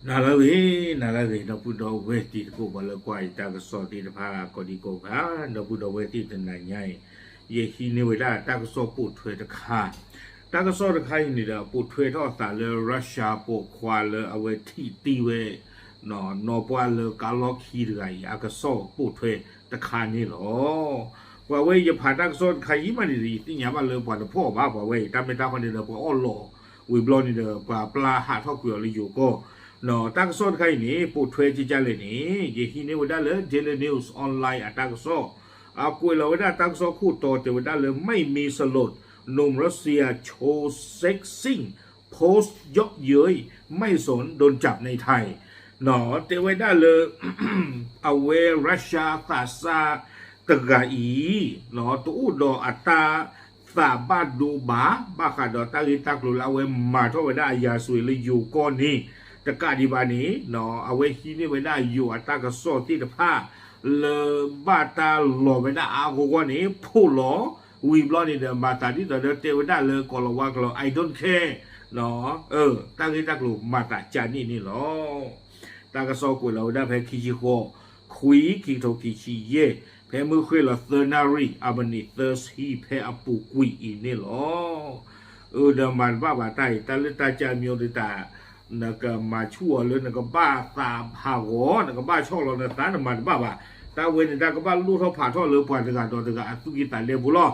နၤလၢအဂ့ၤ, နၤလၢအဂ့ၤ, ဒီပုၢ်ဒီဝဲၢ်တံၤသကိး ပှၤလၢကွၢ်ယတၢ်ကစီၣ်သ့ၣ်တဖၣ် ကိးဒံကိးဂၤ, ဒီပုၢ်ဒီဝဲၢ်သ့ၣ်တနၤညါအံၤ, ယဟံးန့ၢ်ဝဲဒၣ်တၢ်ကစီၣ်ပိာ်ထွဲတခါ, တၢ်ကစီၣ်တခါအံၤန့ၣ်ဒီး ပိာ်ထွဲထီၣ်အသးလၢ Russia ပိာ်ခွါလၢအဝဲထံၣ်တံၢ်ဝဲ နီၢ်ပှၢ်လၢကါလီၢ်ခံတဂၤအံၤ အကစီၣ်ပိာ်ထွဲတခါန့ၣ်လီၤ. ပှၤဝဲအံၤယဖးတၢ်ကစီၣ်တခါအံၤမးန့ၣ်ဒီး ယသ့ၣ်ညါဘၣ်လၢပှၤတဖီၣ်ဘၣ်, ပှၤဝဲအံၤ တၢ်မ့ၢ်တၢ်ဃီန့ၣ်ဒီး ပှၤအီၣ်လီၤဝံၤဘျီန့ၣ်ဒီး ပှၤပျၢ်ဟးထီၣ်ကွံာ်အီၤလၢယိၤကီၢ်, တၢ်ကစီၣ်တခါအံၤန့ၣ် ပိာ်ထွဲကကလဲၣ်န့ၣ် ယဟံးန့ၢ်ဝဲဒၣ်လၢ Daily News Online အတၢ်ကစီၣ်, အကွဲးလီၤဝဲဒၣ်တၢ်ကစီၣ်ခိၣ်တီတဲဝဲဒၣ်လၢ ไม่มีสลด หนุ่มรัสเซียโชว์เซ็กซิ่ง โพสต์เยาะเย้ย ไม่สนโดนจับในไทย တဲဝဲဒၣ်လၢ အဝဲ Russia သးစၢ်တဂၤအံၤ တအိၣ်ဒီးအတၢ်သးဘၣ်ဒိဘၣ် ဘၣ်ဃးဒီးတၢ်ဂ့ၢ်တၢ်ကျိၤလၢအဝဲမၤထီၣ်ဝဲဒၣ်အရာဇဝင်လၢယိၤကီၢ်န့ၣ် တကးဒံးဘၣ်န့ၣ် အဝဲဟံးန့ၢ်ဝဲဒၣ်ယိၤအတၢ်ကစီၣ်သ့ၣ်တဖၣ် လၢဘၣ်တၢ်လီၤဝဲဒၣ်အါအါဂီၢ်ဂီၢ်န့ၣ် ဖီၣ်လီၤဝံၤဘျီန့ၣ်ဒီး မၤသးဒ်သိးဒီးတဲဝဲဒၣ်လၢ ကိၤလၤဝါကျိာ် I don't care တၢ်ဂ့ၢ်တၢ်ကျိၤမၤသးကၢန့ၣ်န့ၣ်လီၤ. တၢ်ကစီၣ်ကွဲးလီၤဝဲဒၣ်ဖဲခံဆံဃိး ခွံ ခံကထိခံဆံယဲၢ်, ဖဲမုၢ်ဃ့ၢ်လီၤသၢနၣ်ရံၣ် အမံးနံးသၢဆံ ဖဲအပူၤကွံာ်အံၤန့ၣ်လီၤ. အၢ ဒီးမၤတဘၣ်ဘၣ်တၢ်အံၤ တၢ်လၢတၢ်ကၢမံၤဒုးတၢ် နကမၤဆူၣ်အီၤလၢနကဘၣ်သးဟးဂီၤ နကဘၣ်ဆီၣ်လီၤနသး နမၤတဘၣ်ဘၣ်. တၢ်ဝဲန့ၣ် တၢ်ကဘၣ်လိၣ်ထီၣ်ဖးထီၣ်လၢပှၤတဂၤဒီးတဂၤအသူၣ်ကံၢ်သးလဲပူၤလီ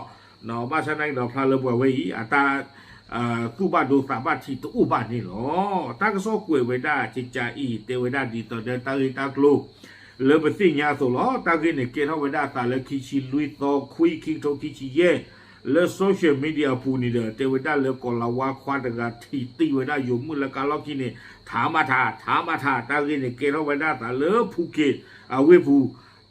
ၤ. ဘၣ်ဆၣ်သနာ်က့ဒီးဖျါလၢပှၤဝဲအံၤ အတၢ် သူၣ်ဘၣ်ဒိသးဘၣ်ထံးတအိၣ်ဘၣ်န့ၣ်လီၤ. တၢ်ကစီၣ်ကွဲးဝဲဒၣ်ကကးအံၤ တဲဝဲဒၣ်ဒ်သိးဒီးတၢ်ဂ့ၢ်တၢ်ကျိၤ လၢပသ့ၣ်ညါအသိးလီၤ. တၢ်ဂ့ၢ်န့ၣ် ကဲထီၣ်ဝဲဒၣ်အသးလၢခံဆံလွံၢ်သီ ခွံ ခံကထိခံဆံယဲၢ် လၢ social media အပူၤန့ၣ်ဒီး တဲဝဲဒၣ်လၢကိၤလၤဝါခွါတဂၤထံၣ်တံၢ်ဝဲဒၣ်ယိၤမုၣ်လၢကါလီၢ်ခံန့ၣ် ထးမးထး ထးမးထး တၢ်ဂ့ၢ်န့ၣ် ကဲထီၣ်ဝဲဒၣ်အသးလၢဖူက့ၣ်အဝ့ၢ်ပူၤ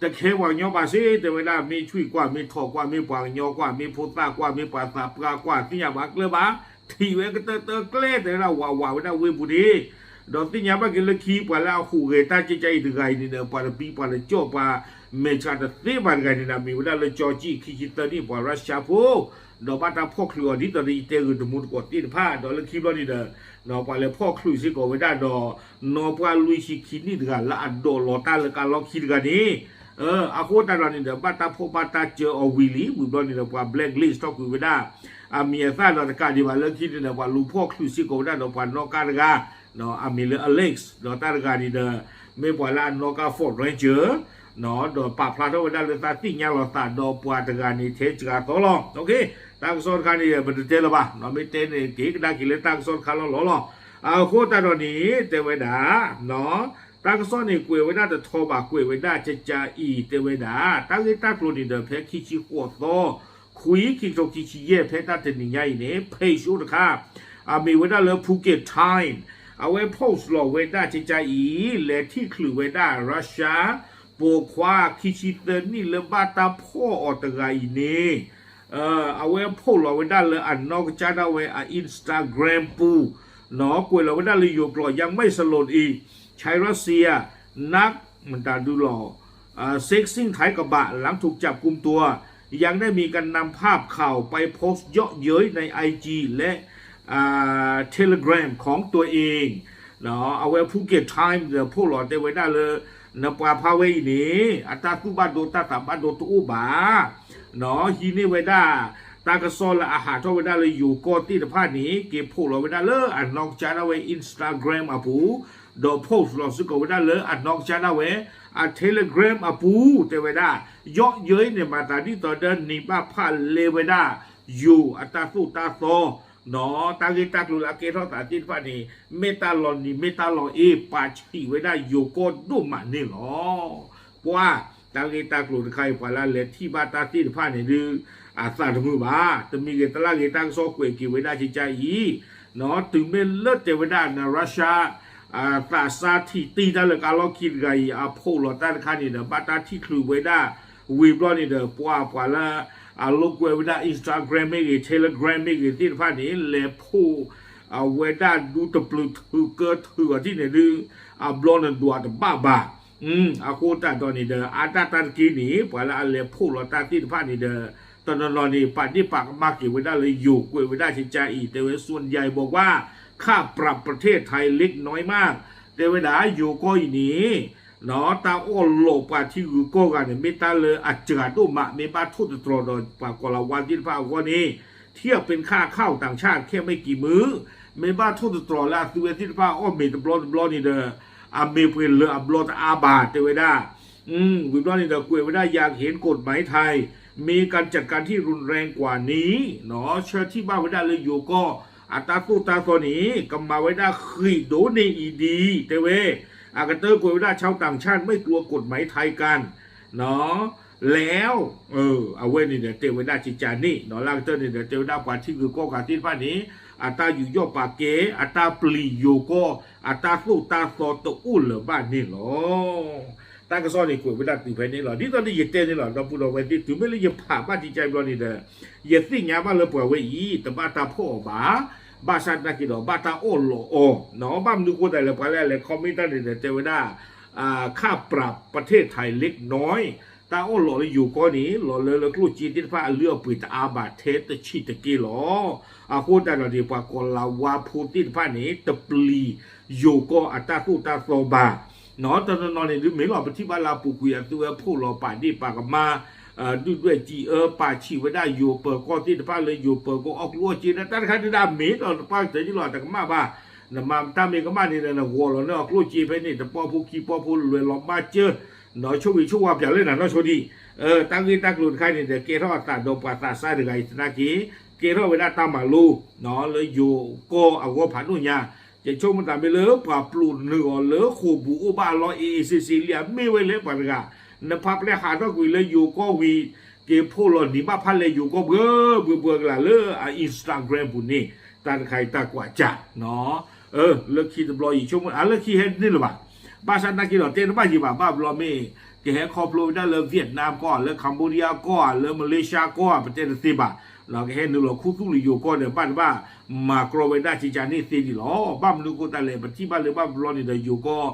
တခဲပှၤကညီဘၣ်စ့ၢ် တဲဝဲဒၣ် မ့ၢ်ဆွံၣ်ကွၢ် မ့ၢ်ထိၣ်ကွၢ် မ့ၢ်ပှၤကညီကွၢ် မ့ၢ်ဖိသၣ်ကွၢ် မ့ၢ်ပှၤသးပှၢ်ကွၢ် သ့ၣ်ညါဘၣ်ကျၢၢ်ဘၣ် ထံၣ်ဝဲကတၢၢ်တၢၢ်ကျဲ တဲဝဲဒၣ် ဝးဝးဝဲဒၣ်ဝ့ၢ်ပူၤန့ၣ် ဒီးသ့ၣ်ညါဘၣ်က့ၤလၢခံ ပှၤလၢအဟူးဂဲၤတၢ်ကကးအံၤတဂၤအံၤန့ၣ်ဒီး ပှၤတပံၤပှၤတကၠီၣ် ပှၤမဲာ်ဆှးတသ့ဘၣ်တဂၤန့ၣ်ဒီး မ့ၢ်ဝဲဒၣ်လၢကၠီကံၣ် ခံဆံသၢနံၣ် ပှၤရၢၡါဖိ ဒီးဘၣ်တၢ်ဖီၣ်ချုးအီၤဒ်သိးဒီးယတဲဂ့ၤတမူတကိးသ့ၣ်တဖၣ် ဒီးလၢခံဘျီန့ၣ်ဒီး ပှၤလဲၤဖီၣ်ချုးစ့ၢ်ကီးဝဲဒၣ်ဒီး နီၢ်ပှၢ်လွံၢ်ဆံခံနံၣ်တဂၤလၢအဒိးလီၤတၢ်လၢကါလီၢ်ခံတဂၤန့ၣ် အဃိသတးဒီးန့ၣ်ဒီး ဘၣ်တၢ်ဖီၣ်ဘၣ်တၢ်စၢအီၤဝံၤလံ ဝံၤဘျီန့ၣ်ဒီး ပှၤ blacklist ထီၣ်ကွံာ်ဝဲဒၣ် အမံၤအသၣ်ဒီးတကးဒံးဘၣ်လၢခံန့ၣ်ဒီး ပှၤလူၤဖီၣ်ချုးစ့ၢ်ကီးဝဲဒၣ်ဒီးပှၤနီၣ်ကါတဂၤ အမံၤလၢ Alex ဒီးတၢ်တဂၤန့ၣ်ဒီး မ့ၢ်ပှၤလၢအနီၣ်ကါ Ford Ranger ဒီးပာ်ဖျါထီၣ်ဝဲဒၣ်လၢသးသ့ၣ်ညါလီၤသးဒီးပှၤတဂၤန့ၣ်ထဲစှၤသီလီၤ. မ့ၢ်တဲန့ၣ်က့ၤကဒါက့ၤလၢတၢ်ကစီၣ်တခါလီၤလီၤလီၤ. အဃိသတးဒီးန့ၣ် တဲဝဲဒၣ် တၢ်ကစီၣ်န့ၣ်ကွဲးဝဲဒၣ်တထီဘၣ် ကွဲးဝဲဒၣ်ကကအံၤ တဲဝဲဒၣ် တၢ်ဂ့ၢ်တၢ်ကျိၤန့ၣ်ဒီး ဖဲခံဆံဃိးသီ ခွံ ခံကထိခံဆံယဲၢ်ဖဲတၢ်တနံၤညါအံၤန့ၣ် page အိၣ်တခါ အမ့ၢ်ဝဲဒၣ်လၢ Phuket Times အဝဲ post လီၤဝဲဒၣ်ကကအံၤ လဲၤထံၣ်ချုးဝဲဒၣ် Russia ပိာ်ခွါခံဆံသၢနံၣ်လၢဘၣ်တၢ်ဖီၣ်အီၤတဂၤအံၤန့ၣ် အဝဲ post လီၤဝဲဒၣ်လၢအနီၢ်ကစၢ်ဒၣ်ဝဲအ Instagram ပူၤ ကွဲးလီၤဝဲဒၣ်လၢယိၤကျိာ် ยังไม่สลดอีก ชายรัสเซีย นัก มตาดูหล่อ เซ็กซิ่งไทยกระบะ หลังถูกจับกุมตัว ยังได้มีการนำภาพข่าวไปโพสต์เยาะเย้ยใน IG และ Telegram ของตัวเอง အဝဲ Phuket Times ဒီး post လီၤတဲဝဲဒၣ်လၢ နပှၤဖးဝဲအံၤန့ၣ် အတၢ်သူၣ်ဘၣ်ဒိတၢ်သးဘၣ်ဒိတအိၣ်ဘၣ် ဟံးန့ၢ်ဝဲဒၣ် တၢ်ကစီၣ်လၢအဟးထီၣ်ဝဲဒၣ်လၢယိၤကီၢ်သ့ၣ်တဖၣ်န့ၣ် က့ၤ post လီၤဝဲဒၣ်လၢအနီၢ်ကစၢ်ဒၣ်ဝဲ Instagram အပူၤ ဒီး post လီၤစ့ၢ်ကီးဝဲဒၣ်လၢအနီၢ်ကစၢ်ဒၣ်ဝဲ အ Telegram အပူၤ တဲဝဲဒၣ် ယီၣ်ယၢန့ၣ် မၤသးဒ်သိးဒီးန့ၢ်ဘၣ်ဖးလဲဝဲဒၣ် ယိၤအတၢ်သိၣ်တၢ်သီ ဒီးတၢ်ဂ့ၢ်တၢ်ကျိၤလၢအကဲထီၣ်သးသ့ၣ်တဖၣ်န့ၣ် မ့ၢ်တၢ်လီၤနံၤမ့ၢ်တၢ်လီၤအ့ ပာ်ဆံးဝဲဒၣ်ယိၤကီၢ်ဒိၣ်မးန့ၣ်လီၤ. ပှၤ တၢ်ဂ့ၢ်တၢ်ကျိၤတခါအံၤ ပှၤလၢအလဲၤထံၣ်ဘၣ်တၢ်သ့ၣ်တဖၣ်န့ၣ်ဒုး အသးတမုာ်ဘၣ်. တမံၤဂ့ၤတလၢ်ဂ့ၤ တၢ်ကစီၣ်ကွဲးက့ၤဝဲဒၣ်ကကအံၤ တုၤမ့ၢ်လၢတဲဝဲဒၣ်န Russia သးစၢ်ထံၣ်တံၢ်တၢ်လၢကါလီၢ်ခံတဂၤအံၤ အ post လီၤတၢ်တခါန့ၣ်ဒီး ဘၣ်တၢ်ထံၣ်ချုးဝဲဒၣ် ဝံၤဘျီန့ၣ်ဒီး ပှၤ ပှၤလၢ အလိာ်ကွဲဝဲဒၣ် Instagram မ့ၢ်ဂ့ၤ Telegram မ့ၢ်ဂ့ၤသ့ၣ်တဖၣ်န့ၣ် လဲၤ post အဝဲဒၣ်ဒူတပျုာ်ထုးကၢထုးအီၤထံၣ်န့ၣ်ဒုး အဘျီနဒွးတဘၣ်ဘၣ်. အဃိသတးဒီးန့ၣ်ဒီး အါတၢ်တၢ်တက့ၢ်န့ၣ် ပှၤလၢအလဲၤ post လီၤတၢ်သ့ၣ်တဖၣ်န့ၣ်ဒီး တနီၤနီၤန့ၣ် ပာ်ဒ့ၣ်ပာ်ကမၣ်က့ၤဝဲဒၣ်လၢယိၤကွဲးဝဲဒၣ်ကကအံၤ တဲဝဲ ส่วนใหญ่บอกว่า ค่าปรับประเทศไทยเล็กน้อยมาก တဲဝဲဒၣ် ယိၤကီၢ်အံၤန့ၣ် တၢ်အီၣ်လီးပှၤထံဂုၤကီၢ်ဂၤန့ၣ် မ့ၢ်တၢ်လၢအစှၤဒိၣ်မး မ့ၢ်ဘၣ်ထိၣ်သတြီၤဒီးပှၤကီၤလၤဝါသ့ၣ်တဖၣ်အဂီၢ်န့ၣ် เทียบเป็นค่าข้าวต่างชาติแค่ไม่กี่มื้อ မ့ၢ်ဘၣ်ထိၣ်သတြီၤလၢအသုဝဲသ့ၣ်တဖၣ်အီၣ်မ့ၤတဘျီတဘျီန့ၣ်ဒီး အမ့ၢ်ပှဲၤလၢအဘျီတအါဘၣ် တဲဝဲဒၣ် ဝံၤဘျီန့ၣ်ဒီး ကွဲးဝဲဒၣ် อยากเห็นกฎหมายไทย มีการจัดการที่รุนแรงกว่านี้ เนาะ ဆၢထံၣ်ဘၣ်ဝဲဒၣ်လၢယိၤကီၢ် အတၢ်သိၣ်တၢ်သီန့ၣ် ကမၤဝဲဒၣ်ဃံးဒိၣ်န့ၢ်အံၤဒံး တဲဝဲ အကတၢၢ်ကွဲးဝဲဒၣ် ชาวต่างชาติไม่กลัวกฎหมายไทยกัน เนาะ แล้ว အဝဲန့ၣ်ဒီးတဲဝဲဒၣ်ကကန့ၣ် เนาะ လၢအကတၢၢ်န့ၣ်ဒီး တဲဝဲဒၣ်ပှၤထံဂုၤကီၢ်ဂၤသ့ၣ်တဖၣ်န့ၣ် အတၢ်ယူးယီၣ်ပာ်ကဲ အတၢ်ပျံၤယိၤကီၢ် အတၢ်သိၣ်တၢ်သီတအိၣ်လၢၤဘၣ်န့ၣ်လီၤ. တၢ်ကစီၣ်န့ၣ်ကွဲးဝဲဒၣ်တုၤဖဲန့ၣ်လီၤ. ဒ်သိးဒီးယတဲန့ၣ်လီၤ ဒီပုၢ်ဒီဝဲၢ်သ့ၣ် တုၤမ့ၢ်လၢယဖးဘၣ်တံကၢ်ဘျီန့ၣ်ဒီး ယသ့ၣ်ညါဘၣ်လၢပှၤဝဲအံၤ တဘၣ်တၢ်ဖီၣ်အီၤဘၣ်, ဘၣ်ဆၣ်သနာ်က့ဒီး ဘၣ်တၢ်အီၣ်လီးအီၤ, ဘၣ်မနုၤအဃိသတးလဲၣ် ပှၤလၢအလဲၤ comment တၢ်န့ၣ်ဒီး တဲဝဲဒၣ် ค่าปรับประเทศไทยเล็กน้อย တၢ်အီၣ်လီးလၢယိၤကီၢ်န့ၣ် လီၤလၢလၢကျိၣ်စ့သ့ၣ်တဖၣ်အလုၢ်အပှ့ၤတအါဘၣ်ထဲတဆံးတက့ၢ်လီၤ. အဃိသတးဒီးန့ၣ် ပှၤကီၤလၤဝါဖိသ့ၣ်တဖၣ်န့ၣ် တပျံၤယိၤကီၢ်အတၢ်သိၣ်တၢ်သီဘၣ် နီၢ်တနီၤနီၤန့ၣ် ဒုးမ့ၢ်လီၤ ပထံၣ်ဘၣ်လၢအပူၤကွံာ်အသုဝဲဖှိၣ်လီၤပာ်ဒ့ၣ်ပာ်ကမၣ် ဒုၣ်ဒွဲၣ်စံးအၢ ပာ်ဆံးဝဲဒၣ်ယိၤပၢၤကီၢ်သ့ၣ်တဖၣ်လၢယိၤပၢၤကီၢ်အီၣ်ကျိၣ်အီၣ်စ့ဒီး တၢ်တခါဒုးဒၣ်မ့ၢ်ဒီးတပှၢ်ကတၢၢ်န့ၣ်လီၤ တကမၣ်ဘၣ်, နမၤတၢ်မ့ၢ်ကမၣ်န့ၣ်ဒီး နဂီၤလီၤန့ၢ်အီၤကျိၣ်စ့ဖဲန့ၣ် တပီၢ်ဖိခံပီၢ်ဖိလဲၤလီၤမၤစၢၤ နီၢ်ဆိၣ်ဂ့ၤဆိၣ်ဝါပၠးလၢနၤနီၢ်ဆိၣ်ဒံၣ်, တၢ်ဂ့ၢ်တၢ်ကျိၤတခါန့ၣ်ဒီး ကဲထီၣ်အသးဒီးပှၤသးစၢ်တဂၤအံၤသနာ်က့ ကဲထီၣ်ဝဲဒၣ်တၢ်မၤလိ လၢယိၤကီၢ်အဂီၢ်ဖးဒိၣ်ညါ, ယဆိကမိၣ်သးမ့ၢ်လၢပှၤပျိာ်နုာ်အီၤလၢဃိာ်ပူၤအိၣ်ဘၣ်အလီၢ် အ့ၣ်အ့ၣ်စ့စ့လံဧါ မ့ၢ်ဝဲလဲၣ်ပှၤတဂၤ, နဖးပျဲဟးထီၣ်ကွံာ်လၢယိၤကီၢ်ဝံၤ က့ၤဖှိၣ်လီၤနံၤဘၣ်ဖးလဲၢ်ယိၤကီၢ်ဘှၢဘှၢဘှၢကလာ်လၢအ Instagram ပူၤန့ၣ် တၢ်တခါအံၤတၢ်ကွၢ်ကၢ် လၢခံတဘျီယဆိကမိၣ် အလၢခံဟဲန့ၢ်လၢၤဘၣ်, ဘၣ်ဆၣ်သနာ်က့ဒီး တဲတဘၣ်ယံၤဘၣ် ဘၣ်ဘျီမ့ၢ် ကဟဲခီဖျိဝဲဒၣ်လၢ Vietnam ကီၢ်ဧါ လၢ Cambodia ကီၢ်ဧါ လၢ Malaysia ကီၢ်ဧါ ပတဲတသ့ဘၣ်, ကဟဲနုာ်လီၤခူသူၣ်လၢယိၤကီၢ်ဒီး ဘၣ်တဘၣ် မၤကြီဝဲဒၣ်ကကန့ၣ်သ့ဒံးလီၤ. ဘၣ်မနုၤအဃိသတးလဲၣ် ပထံၣ်ဘၣ်လၢဘၣ်ဘျီန့ၣ်ဒီးယိၤကီၢ်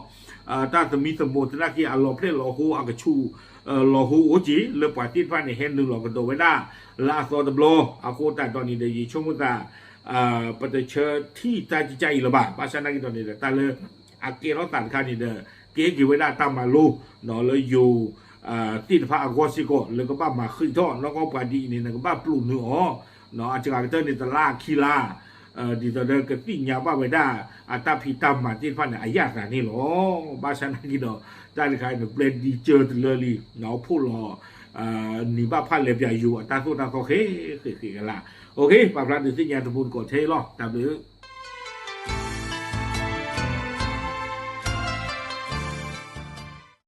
တၢ်သမံသမိးသနာ်က့ အလီၤဖျဲၣ်လီၤဟိ အကဆူၣ် လီၤဟိအိၣ်က့ၤ လၢပှၤသ့ၣ်တဖၣ်န့ၣ် ဟဲနုာ်လီၤကဒီးဝဲဒၣ် လၢအသီတဘျီ အဃိသတးဒီးန့ၣ်ဒီး ယဆိကမိၣ်သး ပတဆၢထံၣ်တၢ်ကကၢ်အံၤလၢၤဘၣ်. ဘၣ်ဆၣ်သနာ်က့ဒီးန့ၣ်ဒီး တၢ်လၢ အကဲထီၣ်သးတခါန့ၣ်ဒီး ကဲက့ၤဝဲဒၣ်တၢ်မၤလိ လၢယိၤ သ့ၣ်တဖၣ်အဂီၢ်စ့ၢ်ကီး လၢကဘၣ်မၤဃံးထီၣ် နီၢ်ကီၢ်ပှၤဒ်အံၤန့ၣ် နကဘၣ်ပျိာ်နုာ်အီၤ အစှၤကတၢၢ်န့ၣ် တလါခံလါ ဒ်သိးဒီးကသ့ၣ်ညါဘၣ်ဝဲဒၣ် အတၢ်ဖံးတၢ်မၤသ့ၣ်တဖၣ်န့ၣ် အယၣ်သးန့ၣ်လီၤ. ဘၣ်ဆၣ်သနာ်က့ဒီး တၢ်တခါန့ၣ် ပျဲဒံကၢတလၢလံ ဖှိၣ်လီၤ နံၤဘၣ်ဖးလဲၢ်ပၠးယိၤ အတၢ်သိၣ်တၢ်သီဃဲဃဲဃဲကလါ, ပာ်ဖျါဒုးသ့ၣ်ညါတပူၤတကိးထဲအံၤလီၤ. တၢ်ဘျုး